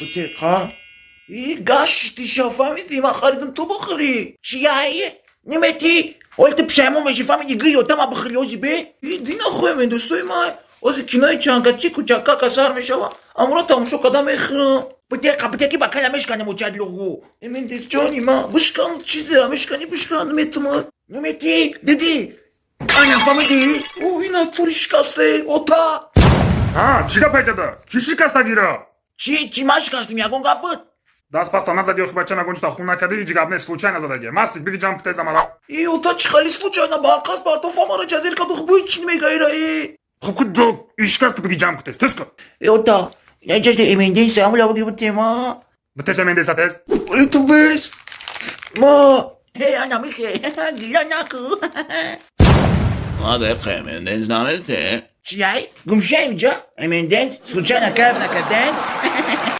Бутеқа? И гаштиша, фаҳмидӣ, ман харидам, ту бихӯрӣ. Чияй? Неметӣ? Оли ту пушаймон мешӣ, фаҳмидӣ, гӯй ота ма бихӯрӣ ози бе? И динахоем, дӯстои ман. Ози кинои чангачи кучакака сар мешава. Амро тамошо када мехӯрам. Бутеқа, бутеки ба кала мешканем очад луғу. Эмендес ҷони ман, бишкан, чизера мешкани, бишкан, метумад. Неметӣ? Дидӣ? Ана, фаҳмидӣ? Ӯ ина тури шикасте, ота. Ҳа, чӣ гап ҳайҷада? Кӣ шикастагира? Чӣ, чӣ ман шикастем, ягон гап буд? Даст паста назади, охи бача нагончта хун накарди, ҳеҷ гап нест, случайно задаги. Мастик, биги ҷамъ кутез амала. И ота, чӣ хали случайно, барқас партофа мара ҷазир каду, бӯй чӣ мегаира э? Хуб, ку ишкаст, биги ҷамъ кутез, тез кун. Э ота, яҷаҷа эменденса амула биги бутема. Битез эмендеса, тез. Ту бес. Ма. Э, ана михе, гила наку. Ма деф эменденс намете. Чияй? Гумшаем ҷа? Эменденс? Случайно кайф накарденс?